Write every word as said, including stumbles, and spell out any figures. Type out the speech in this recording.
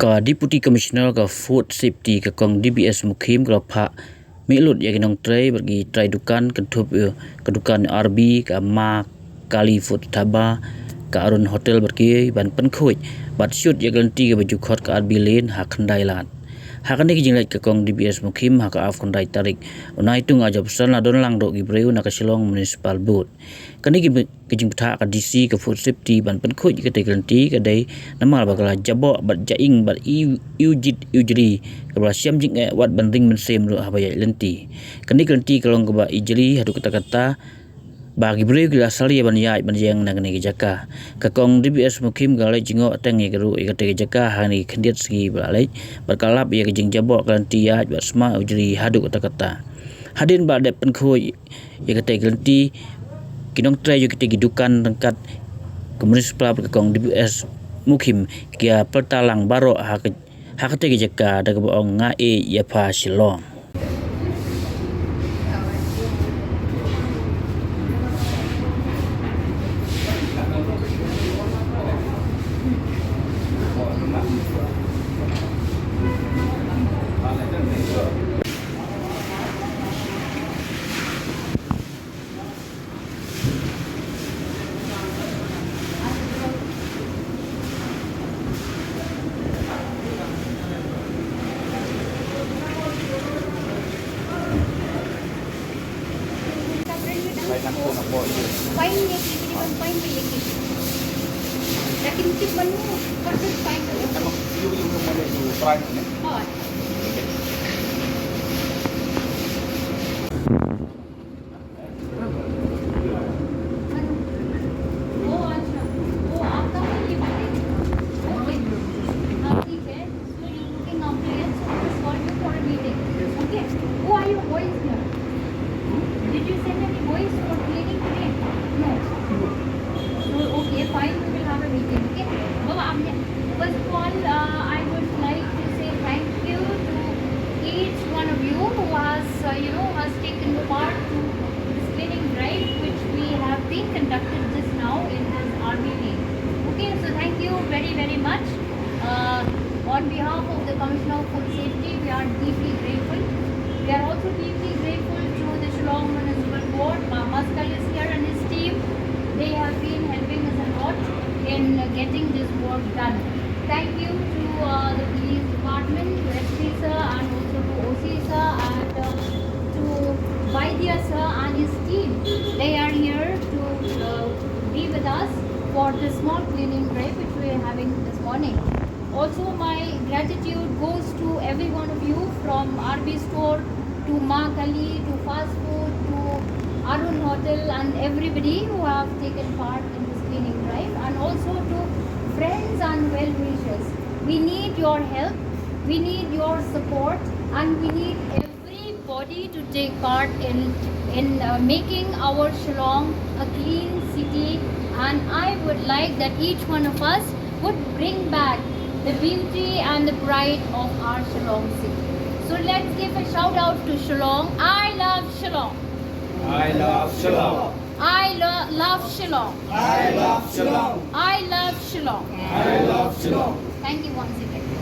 Ka Deputy Commissioner ka Food Safety ka Kong D B S Mukhim ka la phah mih lut ïa ki nongtrei bad ki trai dukan kynthup ïa ka dukan R B, ka Ma Kali Food Dhaba, ka Arun Hotel bad kiwei ban pynkhuid bad shut ïa ka lynti kaba ju khot ka R B Lane ha Khyndailad. Ha kane ka jingleit ka Kong D B S Mukhim ha ka arphew khyndai tarik u Naitung arhajar arphew san la don lang ruh ki briew na ka Shillong Municipal Board. Kane ka jingpynthah ka D C ka Food Safety ban pynkhuid ïa katei ka lynti ka dei namar ba ka la jaboh bad jaing bad ïew, ïew jied ïew jri kaba la shem jingeh wat ban ring mynsiem ruh haba ïaid lynti. Kane ka lynti ka long kaba ijli haduh katta katta ba ki briew ki la salia ban ïaid ban ïeng na kane ka jaka. Ka Kong D B S Mukhim ka la leit jngoh teng ïa ka ruh ïa katei ka jaka ha kane ka khyndiat sngi ba la leit bad ka la lap ïa ka jingjaboh ka lynti ïaid bad sma ujri haduh katta katta. Hadien ba la dep pynkhuid ïa katei ka lynti, ki nongtrei jong kitei ki dukan ryngkat ka Municipal bad ka Kong D B S Mukhim ki ïa pyrta lang baroh ha ka, ha katei ka jaka da kaba ong nga ïeit ïa pha Shillong. Fine, ये किसी भी fine पे लेके। लेकिन उचित बनने पर सिर्फ fine करो। हाँ। वो अच्छा, वो आपका है ये? ओके। हाँ, ठीक है। So you looking after your, so just call you for a meeting. Okay? Who are your boys here? Did you send any boys for cleaning today? No. So, okay, fine, we will have a meeting. Okay? बाबा, आपने, first of all, uh, I would like to say thank you to each one of you who has, uh, you know, has taken part to this cleaning drive which we have been conducted just now in this R B Lane. Okay, so thank you very, very much. Uh, on behalf of the Commissioner of Food Safety, we are deeply grateful. We are also deeply grateful to the Shillong Municipal Board. Ma Maskal is here and his team. They have been helping us a lot in, uh, getting this work done. Thank you to, uh, the police department, to S P sir, and also to O C sir, and, uh, to Vaidya sir and his team. They are here to, uh, be with us for this small cleaning drive which we are having this morning. Also, my gratitude goes to every one of you, from R B Store to Ma Kali to Fast Food to Arun Hotel and everybody who have taken part in this cleaning drive, and also to friends and well wishers. We need your help, we need your support, and we need everybody to take part in, in, uh, making our Shillong a clean city. And I would like that each one of us would bring back the beauty and the pride of our Shillong city. So let's give a shout out to Shillong. I love Shillong. I love Shillong. I lo-, love Shillong. I love Shillong. I love Shillong. I love Shillong. Thank you once again.